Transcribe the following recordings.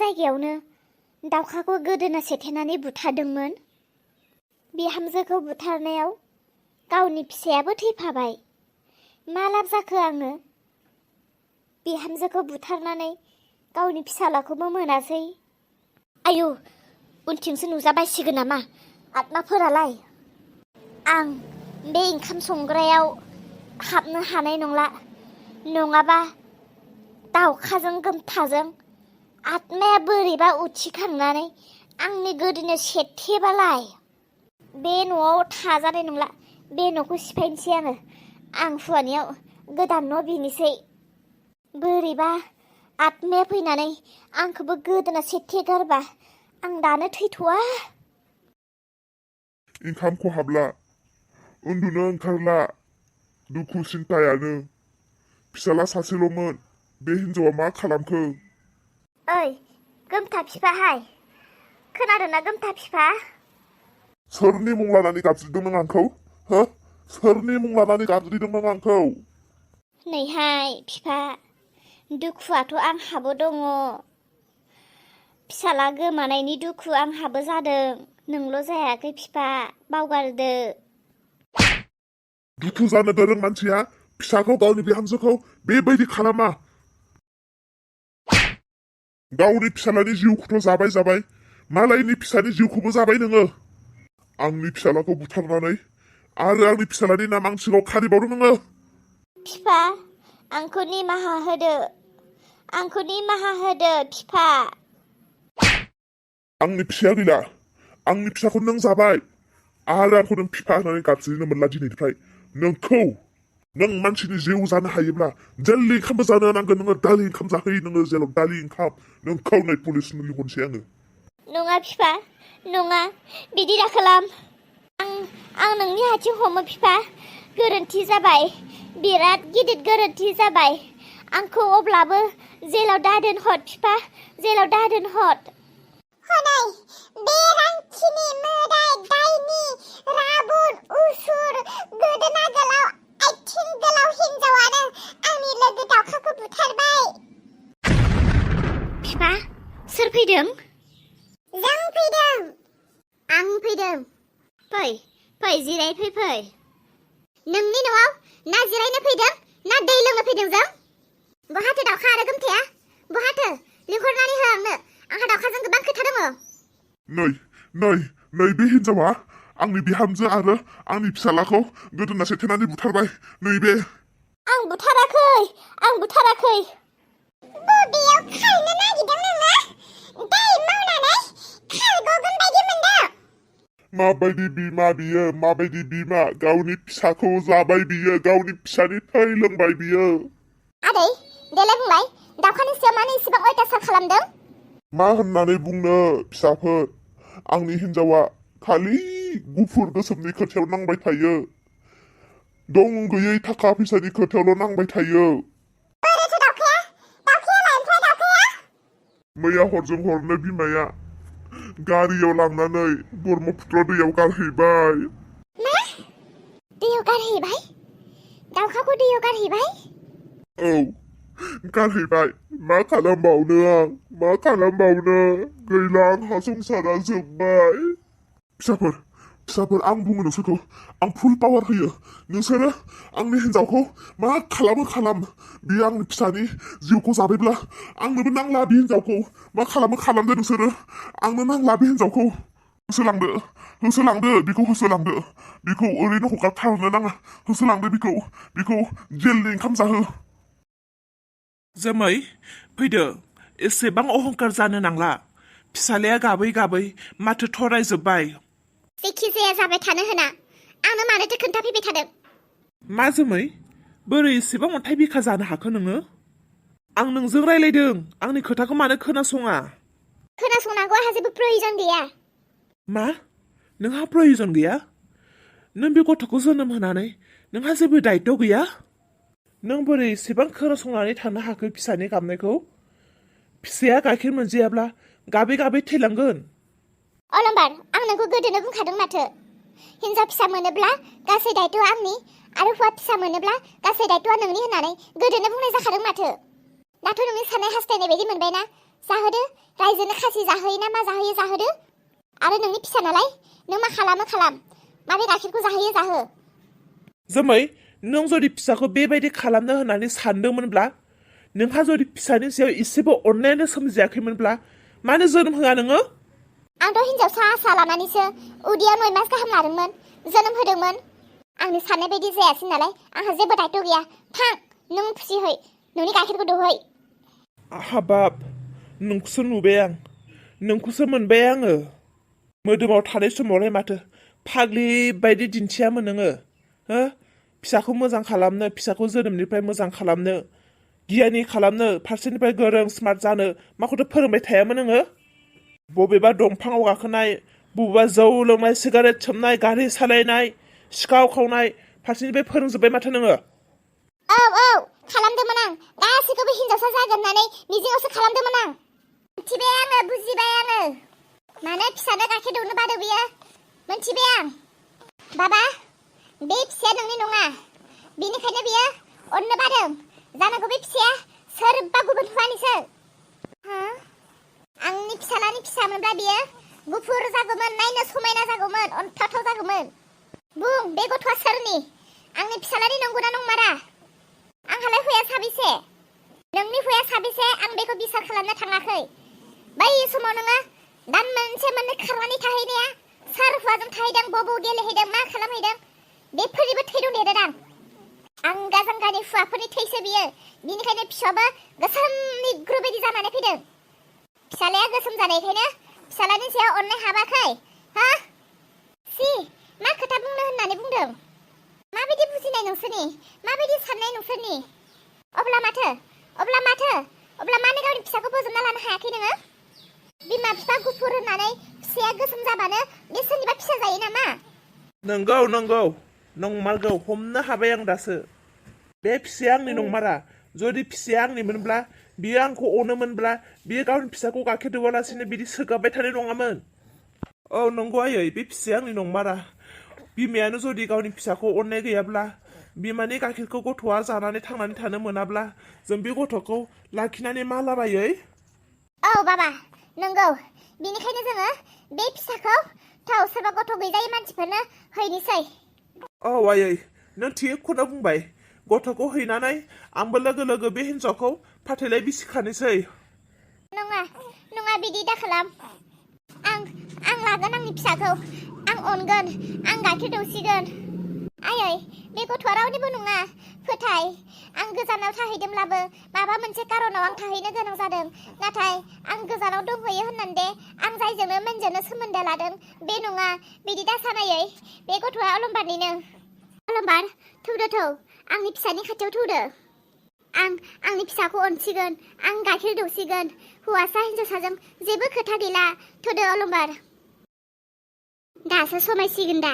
जायगायावनो दाउखाखौ गोदोना सेथेनानै बुथारदोंमोन। बिहामजोखौ बुथारनायाव गावनि फिसायाबो थैफाबाय। मा लाब जाखो आङो? बिहामजोखौ बुथारनानै गावनि फिसालाखौबो मोनासै। आयु, उनथिंसो नुजाबायसिगोन नामा आत्माफोरालाय? आं बे ओंखाम संग्रायाव हाबनो हानाय नंला। नङाबा दाउखाजों गोमथाजों आत्माया बोरैबा उथिखांनानै आंनि गोदोनायाव सेथेबालाय बे न'आव थाजानाय नंला। बे न'खौ सिफायनोसै आङो। आं हुवानियाव गोदान न' बिनोसै। बोरैबा आत्माया फैनानै आंखौबो गोदोना सेथेगारबा आं दानो थैथ'वा। ओंखाम खहाबला, उन्दुनो ओंखारला, दुखु सिन्थायानो। फिसाला सासेल'मोन, बे हिन्जावा मा खालामखो? ओइ गोमथा फिफाहाय, खोनादोंना गोमथा फिफा? सोरनि मुं लानानै गाबज्रिदों नों आंखौ? हो? सोरनि मुं लानानै गाबज्रिदों नों आंखौ? नैहाय फिफा, दुखुआथ' आंहाबो दङ। फिसाला गोमानायनि दुखु आंहाबो जादों। नोंल' जायाखै फिफा, बावगारदो। दुखु जानो गोरों मानसिया फिसाखौ गावनि बिहामजोखौ बेबायदि खालामा। गावनि फिसालानि जिउखौथ' जाबाय, मालायनि फिसानि जिउखौबो जाबाय नोङो। आंनि फिसालाखौ बुथारनानै आरो आंनि फिसालानि नाम आं सिगाङाव खारिबावदों नोङो। फिफा, आंखौ निमाहा होदो। आंखौ निमाहा होदो फिफा। आंनि फिसाया गैला। आंनि फिसाखौ नों जाबाय आरो आंखौ नों फिफा होननानै गाबज्रिनो मोनला दिनैनिफ्राय। नों मानसिनि जिउ जानो हायोब्ला जेलनि ओंखामबो जानो नांगोन। नोङो दालि ओंखाम जाहोयो नोङो जेलाव दालि ओंखाम। नोंखौ नै पुलिसनो लिंहरनोसै आङो। नङा फिफा, नङा, बिदि दाखालाम। आं नोंनि आथिं हमो फिफा। गोरोन्थि जाबाय, बिराद गिदिर गोरोन्थि जाबाय। आंखौ अब्लाबो जेलाव दादोनहर फिफा, जेलाव दादोनहर। हनै बे रांखिनि मोदाय दायनि राबुन उसुर गोदोना गोलाव आथिं गोलाव हिन्जावानो आंनि लोगो दाउखाखौ बुथारबाय। फिफा, सोर फैदों? जों फैदों। आं फैदों। फै जिरायफै। नोंनि न'आव ना जिरायनो फैदों ना दै लोंनो फैदों जों? बहाथो दाउखा आरो गोमथाया? बहाथो? लिंहरनानै हो आंनो। आंहा दाउखाजों गोबां खोथा दङ। नै बे हिन्जावा आंनि बिहामजो आरो आंनि फिसालाखौ गोदोना सेथेनानै बुथारबाय। नैबे। आं बुथाराखै। बबेयाव खारनो नागिरदों नोङो? दाय मावनानै खारग'गोन बायदि मोनदों? माबायदि बिमा बियो, माबायदि बिमा? गावनि फिसाखौ जाबाय बियो, गावनि फिसानि थै लोंबाय बियो। आदै, देलाय बुंलाय, दाउखानि सायाव मानो इसेबां अयथासार खालामदों? मा होननानै बुंनो फिसाफोर, आंनि हिन्जावा खालि गुफुर गोसोमनि खोथायाव नांबाय थायो। दं गैयै थाखा फैसानि खोथायावल' नांबाय थायो। मैया हरजों हरनो बिमाया गारियाव लांनानै ब्रह्मपुत्र दैयाव गारहैबाय। मा? दैयाव गारहैबाय? दाउखाखौ दैयाव गारहैबाय? औ, गारहैबाय। मा खालामबावनो आं? मा खालामबावनो? गैला, आंहा संसारा जोब्बाय। फिसाफोर, आं बुङो नोंसोरखौ, आं फुल पावार होयो। नोंसोरो आंनि हिन्जावखौ मा खालाम। बियो आंनि फिसानि जिउखौ जाबायब्ला आंनोबो नांला बे हिन्जावखौ। मा खालामदो नोंसोरो? आंनो नांला बे हिन्जावखौ। होसोलांदो, बेखौ होसोलांदो। बेखौ ओरैनो हगारथारनो नाङा। होसोलांदो बेखौ जेलनि ओंखाम जाहो। जोमै, फैदो। एसेबां अहंकार जानो नांला। फिसालाया गाबै माथो थरायजोब्बाय। जेखि जाया जाबाय थानो होना। आंनो मानोथो खोन्थाफैबाय थादों? मा जोमै? बोरै एसेबां अन्थाइ बिखा जानो हाखो नोङो? आं नोंजों रायलायदों। आंनि खोथाखौ मानो खोनासङा? खोनासंनांगौ आंहा जेबो प्रयजन गैया। मा? नोंहा प्रयजन गैया? नों बे गथ'खौ जोनोम होनानै नोंहा जेबो दायित्व गैया? नों बोरै एसेबां खोनासंनानै थानो हाखो फिसानि गाबनायखौ? फिसाया गाइखेर मोनजायाब्ला गाबै थैलांगोन। अलंबार, आं नोंखौ गोदोनो बुंखादों माथो। हिन्जाव फिसा मोनोब्ला गासै दायित्वआ आंनि आरो हौवा फिसा मोनोब्ला गासै दायित्वआ नोंनि होननानै गोदोनो बुंनाय जाखादों माथो। दाथ' नोंनि साननाय हास्थायनाय बायदि मोनबायना? जाहोदो रायजोनो खासि जाहोयो ना मा जाहोयो जाहोदो आरो नोंनि फिसा नालाय नों मा खालामो खालाम माबे गाइखेरखौ जाहोयो जाहो जोमै नों जुदि फिसाखौ बेबायदि खालामनो होननानै सानदोंमोनब्ला नोंहा जुदि फिसानि सायाव एसेबो अननायानो सोमजियाखैमोनब्ला मानो जोनोम होआ नोङो आंथ' हिनजावसा आसा लानानैसो उदैयाव 9 मास गाहाम लादोंमोन जोनोम होदोंमोन आंनि साननाय बायदि जायासै नालाय आंहा जेबो दायथ' गैया थां नों फिसिहै नोंनि गाइखेरखौ दौहै हाबाब नोंखौसो नुबाय आं नोंखौसो मोनबाय आङो मोदोमाव थानाय समावलाय माथो फाग्लि बायदि दिन्थियामोन नोङो हो फिसाखौ मोजां खालामनो फिसाखौ जोनोमनिफ्राय मोजां खालामनो गियानि खालामनो फारसेनिफ्राय गोरों स्मार्ट जानो माखौथ' फोरोंबाय थायामोन नोङो बबेबा दंफाङाव गाखोनाय बबेबा जौ लोंनाय सिगारेट सोबनाय गारि सालायनाय सिखाव खावनाय फारसेनिफ्राय फोरोंजोब्बाय माथो नोङो औ खालामदोंमोन आं गासैखौबो हिनजावसा जागोन होननानै मिजिङावसो खालामदोंमोन आं मिथिबाय आङो बुजिबाय आङो मानो फिसानो गाइखेर दौनो बादो बियो मिथिबाय आं बाबा बे फिसाया नोंनि नङा बेनिखायनो बियो अननो बादों जानांगौ बे फिसाया सोरबा गुबुन हौवानिसो आंनि फिसालानि फिसामोनब्ला बियो गुफुर जागौमोन नायनो समायना जागौमोन अनथावथाव जागौमोन बुं बे गथ'आ सोरनि आंनि फिसालानि नंगौना नंमारा आंहालाय हौवाया साबेसे नोंनि हौवाया साबेसे आं बेखौ बिसार खालामनो थाङाखै बै समाव नोङो दान मोनसे मोननै खारनानै थाहैनाया सोर हौवाजों थाहैदों बबाव गेलेहैदों मा खालामहैदों बेफोरनिबो थै दंदेरो दां आंगा जांगानि हौवाफोरनि थैसो बियो बिनिखायनो फिसाबो गोसोम निग्रु बायदि जानानै फैदों फिसालाया गोसोम जानायखायनो फिसालानि सायाव अननाय हाबाखै हा सि मा खोथा बुंनो होननानै बुंदों माबायदि बुजिनाय नोंसोरनि माबायदि साननाय नोंसोरनि अब्ला मानो गावनि फिसाखौ बोजबना लानो हायाखै नोङो बिमा बिफा गुफुर होननानै फिसाया गोसोम जाबानो बे सोरनिबा फिसा जायो नामा नंगौ नंमारगौ हमनो हाबाय आं दासो बे फिसाया आंनि नंमारा जुदि फिसाया आंनिमोनब्ला बियो आंखौ अनोमोनब्ला बियो गावनि फिसाखौ गाइखेर दौवालासिनो बिदि सोगाबबाय थानाय नङामोन औ नंगौ आयै बे फिसाया आंनि नंमारा बिमायानो जुदि गावनि फिसाखौ अननाय गैयाब्ला बिमानि गाइखेरखौ गथ'आ जानानै थांनानै थानो मोनाब्ला जों बे गथ'खौ लाखिनानै मा लाबायै औ बाबा नंगौ बेनिखायनो जोङो बे फिसाखौ सोरबा गथ' गैजायै मानसिफोरनो हैनोसै औ आयै नों थिगखौनो बुंबाय गथ'खौ हैनानै आंबो लोगो लोगो बे हिन्जावखौ फाथैलाय बिसिखानोसै नङा बिदि दाखालाम आं लागोन आंनि फिसाखौ आं अनगोन आं गाइखेर दौसिगोन आयै बे गथ'आ रावनिबो नङा फोथाय आं गोजानाव थाहैदोंब्लाबो माबा मोनसे कारनाव आं थाहैनो गोनां जादों नाथाय आं गोजानाव दंहैयो होननानै आं जायजोंनो मोनजोंनो सोमोन्दो लादों बे नङा बिदि दासानायै बे गथ'आ अलंबारनिनो अलंबार थौदो थौ आंनि फिसानि खाथियाव थौदो आंनि फिसाखौ अनसिगोन आं गाइखेर दौसिगोन हौवासा हिन्जावसाजों जेबो खोथा गैला थौदो अलंबार दासो समायसिगोन दा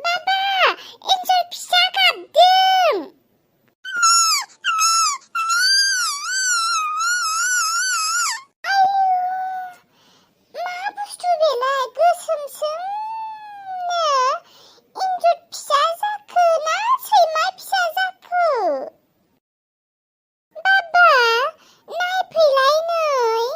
बाबा एन्जर फिसा गाबदों मा बुस्थु बेलाय गोसोमसोमनो एन्जर फिसा जाखो ना सैमा फिसा जाखो बाबा नायफैलाय नै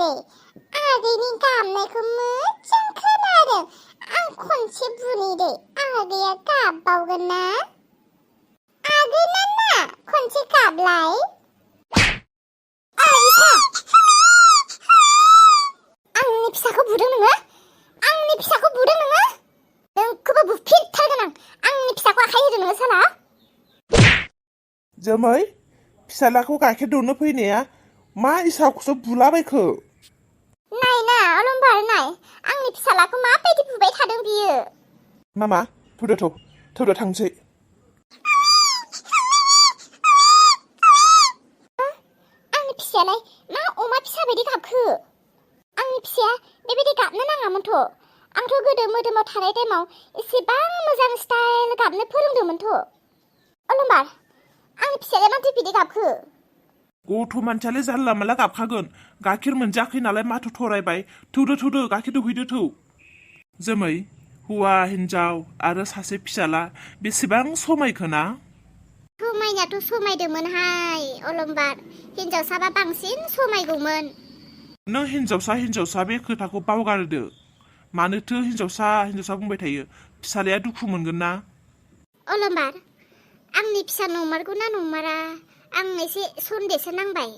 दे आगैनि गाबनायखौ मोजां खोनादों आं खनसे बुनि दे आगैया गाबबावगोन ना आगैना ना खनसे गाबलाय आंनि फिसाखौ बुदों नोङो आंनि फिसाखौ बुदों नोङो नोंखौबो बुफिनथारगोन आंनि फिसाखौ आखाइ होदों नोङो साला जोमै फिसालाखौ गाइखेर दौनो फैनाया मा इसाखौसो बुलाबायखो नाय ना अलंबार नाय आंनि फिसालाखौ माबायदि बुबाय थादों बियो मामा थौदो थांसै आंनि फिसायालाय मा अमा फिसा बायदि गाबखो आंनि फिसाया बेबायदि गाबनो नाङामोनथ' आंथ' गोदो मोदोमाव थानाय टाइमाव एसेबां मोजां स्टाइल गाबनो फोरोंदोंमोनथ' अलंबार आंनि फिसायालाय माथो बिदि गाबखो गथ' मानसियालाय जानला माला गाबखागोन गाइखेर मोनजाखै नालाय माथो थरायबाय थौदो गाइखेर दौहैदो थौ जोमै हौवा हिन्जाव आरो सासे फिसाला बेसेबां समायखोना समायनायाथ' समायदोंमोनहाय अलंबार हिन्जावसाबा बांसिन समायगौमोन नों हिन्जावसा बे खोथाखौ बावगारदो मानोथो हिन्जावसा बुंबाय थायो फिसालाया दुखु मोनगोन ना अलंबार आंनि फिसा नंमारगौ ना नंमारा आं एसे सन्देहसो नांबाय